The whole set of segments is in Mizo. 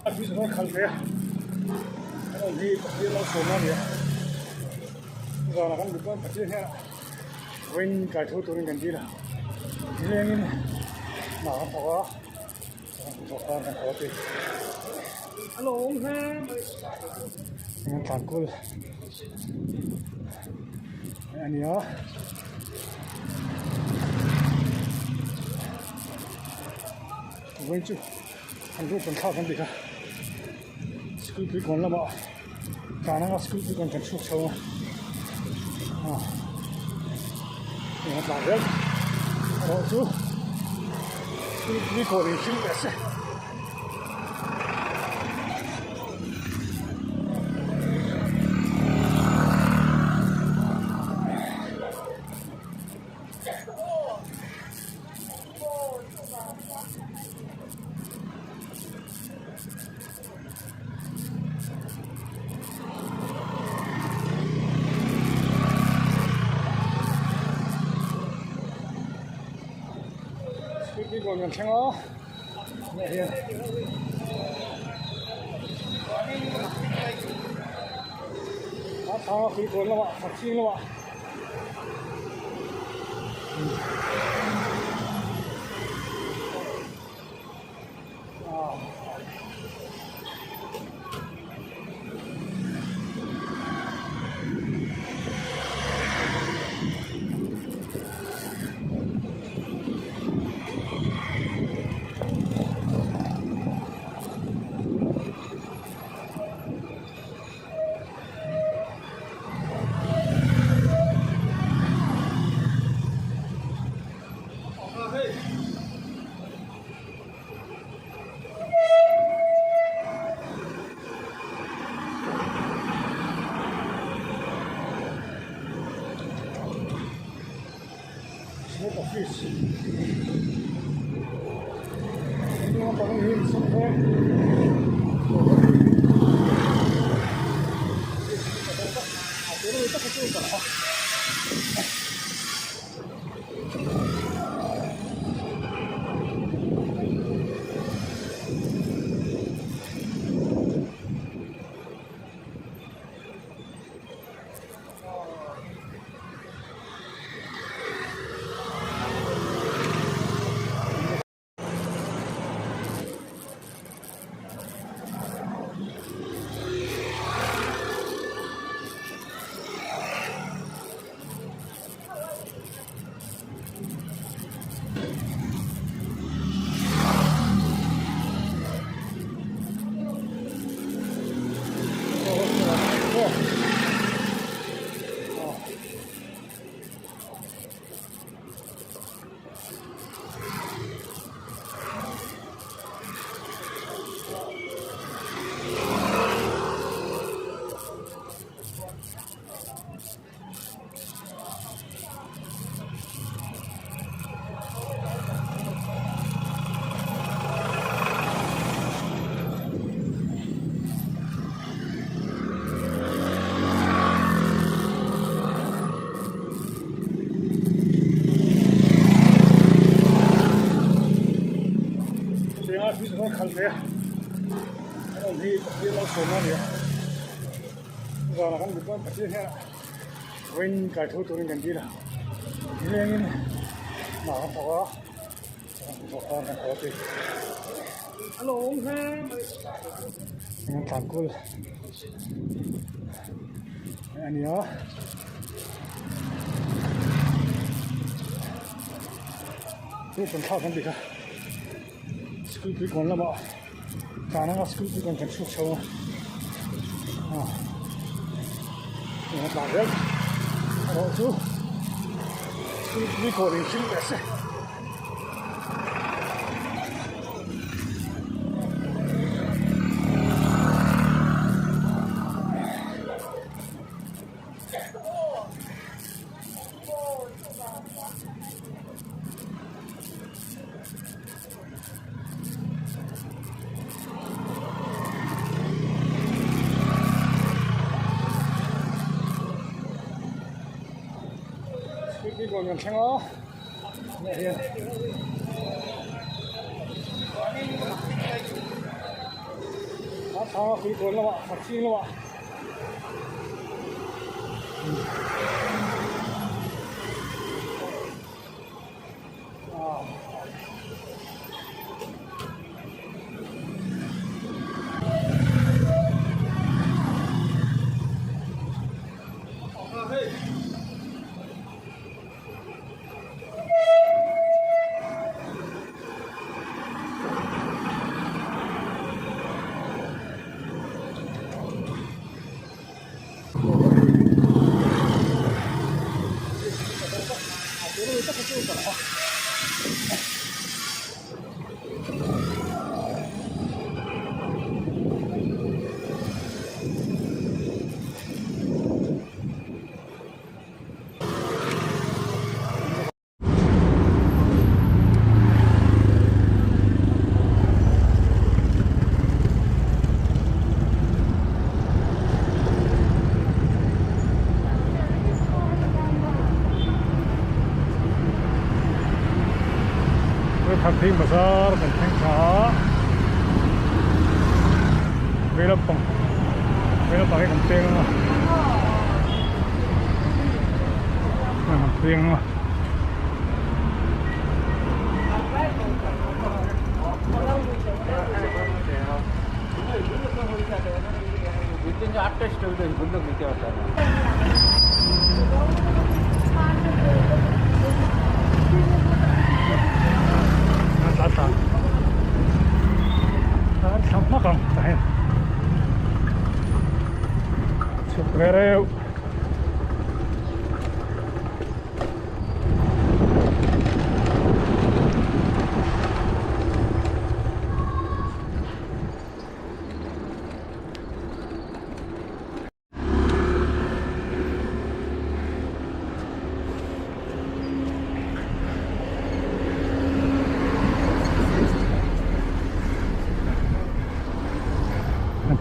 A tui zawng khalh ve a, an awm hi Pathian malsawmna a ni a, zanah kan mut dawn Pathian hian vawiin kai tho turin kan dil a, nilengin hna kan thawk a, thawk khan kan haw a ti. An tlan kual a ni a. Vawiin chu an room kan thlak an ti kha school pui kawn lamah tlan anga school pui kawn kan chhuak chho a ah eng a tlan zel erawh chu school pui kawn in hring leh se. Scooty kawn kan thleng a tunah hian a thlang a kulikawn lamah thakching lamah. Head office hnung pang hi sum vek Khalh ve a an awm hi Pathian malsawmna a ni a zanah kan mut dawn Pathian hian vawiin kai tho turin kan dil a nilengin hna kan thawk a thawk khan kan haw a ti an tlan kual a ni a. Room kan thlak an ti kha school pui kawn lamah tlan anga school pui kawn kan chhuak chho a ah eng a tlan zel erawh chu school pui kawn in hring leh se. Scooty kawn kan thleng a tunah hian. thlang a Kulikawn lamah Thakching lamah Thakthing bazar kan thleng tha a vei lampang vei lampang hi kan peng ang a kan peng ang a. Chhuk ve reuh.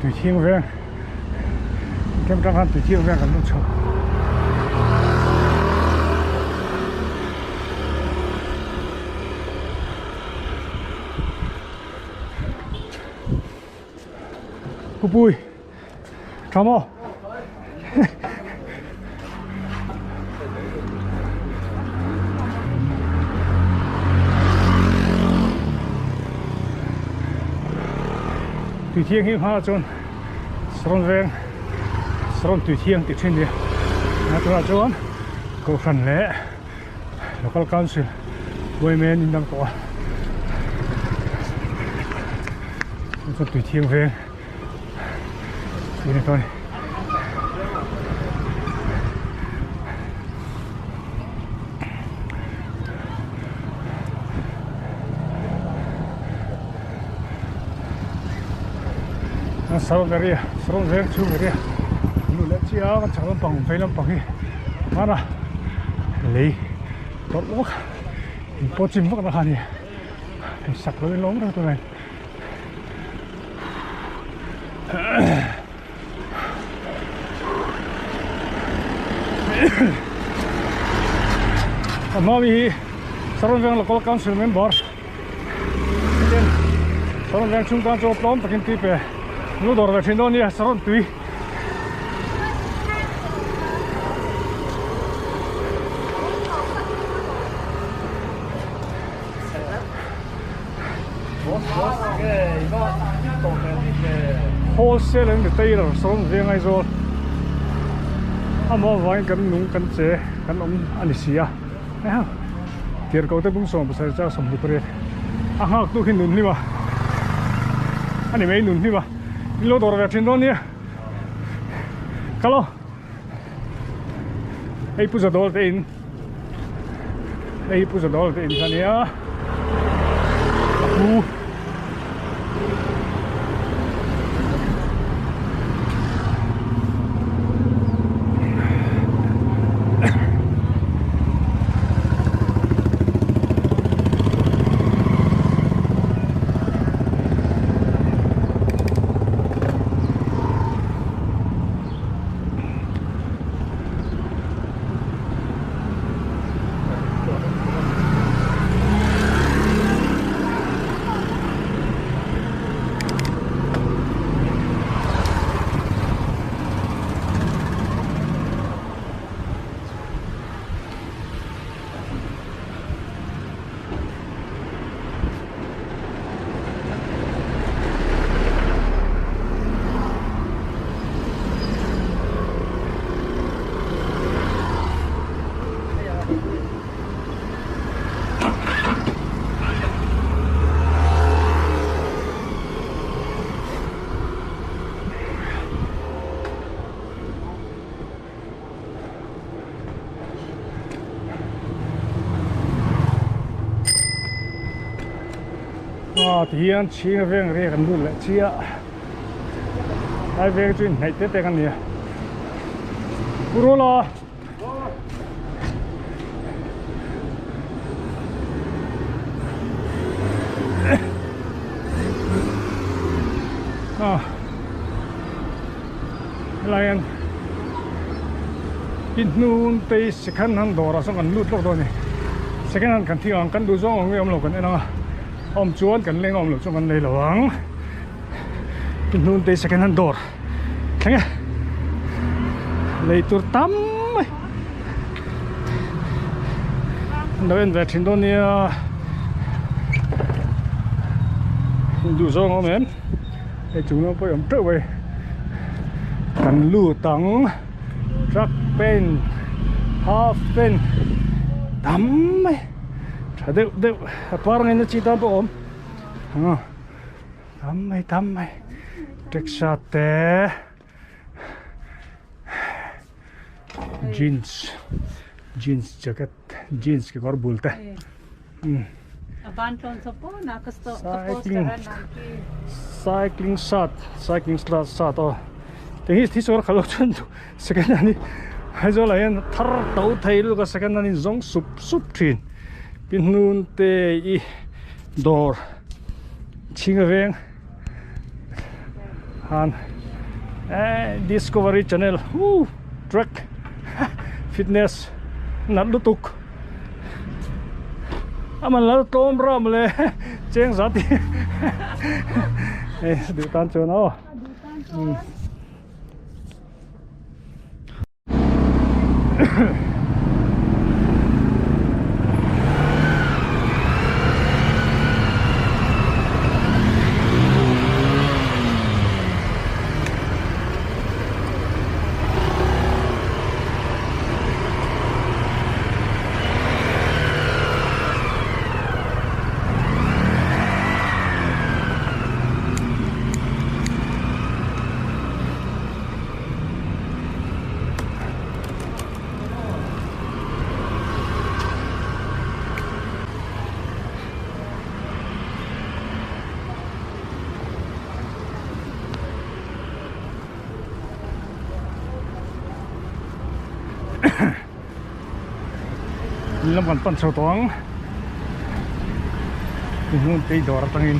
Tùy thiên veng kem tang khan tùy thiên veng kan lut chho. Pupui tha maw tui thiang hi hma chuan sawn veng sawn tui thiang tih thin nia a tunah chuan kohhran leh local council women in dang tawh a chuan tui thiang veng tih a ni tawh a ni. Saron area saron veng chhung area lu leh chiang a chak lampang vei lampang hi hmana lei tawlh vak in pawh chim vak na kha a ni hei sak lo in lo awm reng tur a ni. A hma mi hi Saron Veng Local Council member ten Saron Veng chhung tan chuan tlawm takin tui pe lu dawr ve thin dawn nia Saron tui. Wholesale and retailer sawn veng Aizawl amah avangin kan nung kan che kan awm a ni si a hei tirhkoh te bung 70 char 28 a nghak tu khi nun hlim a a ni mai nun hlim a in lo dawr ve thin dawn nia kalo hei pu zadawl te in hei pu zadawl te in kha nia a pu Ah tihian chhing veng riak an lut leh chiah lai veng chu inhnaih te te kan ni a Pu Rula ah helai hian i hnun te hi second hand dawrah sawn kan lut lawk dawn a ni second hand kan thing ang kan duh zawng ang nge awm lo kan en ang a awm chuan kan leng a awm loh chuan kan lei lo ang i hnun te hi second hand dawr thleng e lei tur tam mai an lo en ve thin dawn nia duh zawng a awm em hei chung lam pawh hi a awm teuh mai kan lut ang truck paint half paint tam mai tha deuh deuh a par ngaina chi tan pawh a awm tam mai tam mai rickshaw te jeans jeans jacket jeans kekawr bul te cycling cycling shirt cycling shirt aw teng hi thi sual khalh loh chuan second hand hi Aizawl ah hian thar to thei lutuk a second hand in zawng sup sup thin pi hnun te i dawr chhing veng han eh discovery channel woo track fitness nalh lutuk a man lal tlawm ram le cheng za ti eh duh tan chuan aw Lam kan pan chho tawh ang hnun tei dawr atangin.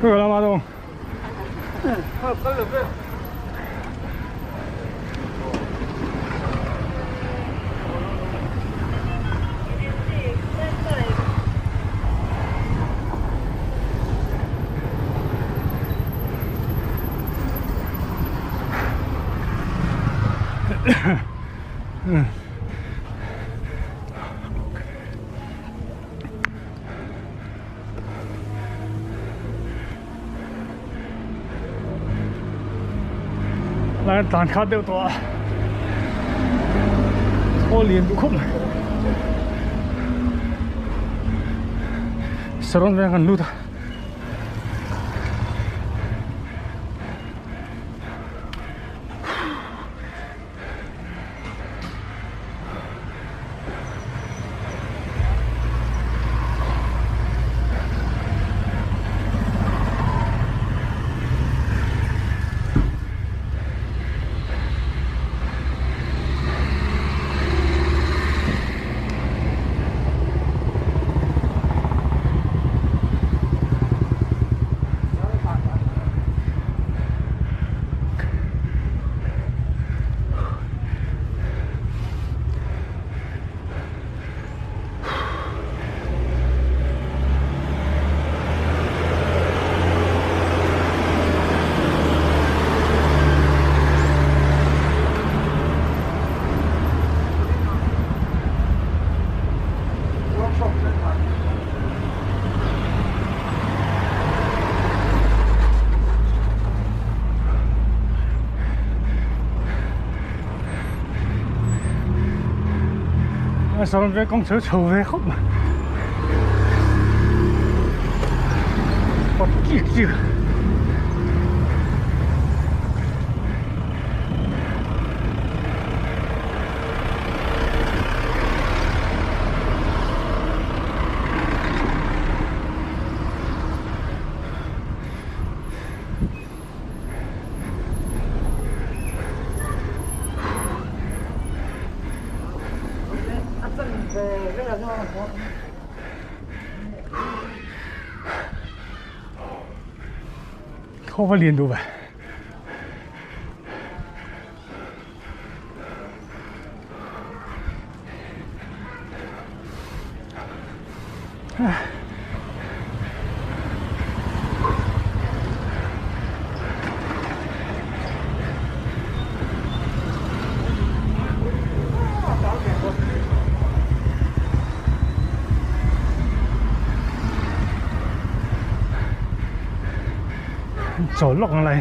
过来，马东。Lai an tlan khat deuh tawh a aw lian duh khawp mai saron veng an lut a. A sawn veng kawng chho chho ve khawp mai pawt chik chik. Khaw va lian duh ve. Chawl lawk ang lai.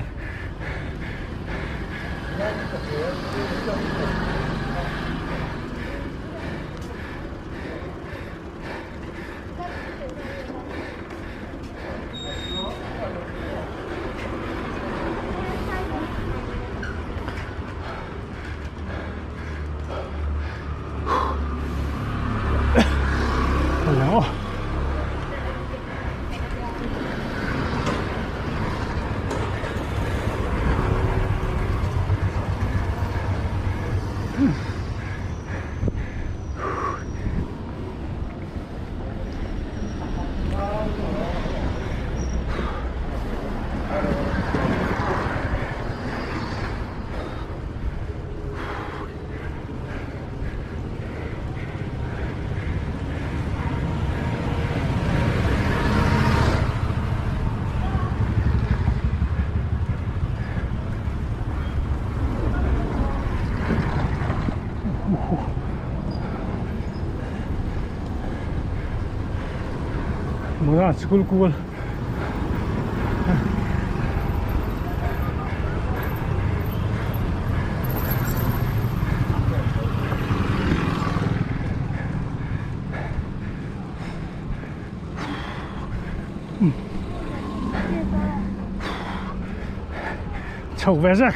Mura school kual Chho ve zek.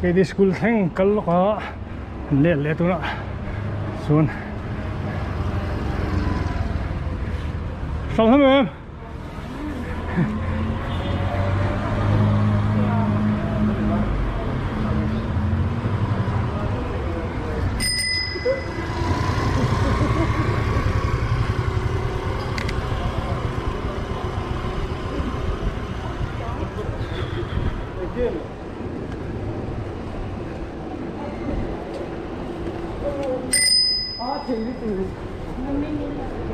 Kd school thleng kal lawk a an let leh tunah chuan hrang hlawm em. thei lutuk.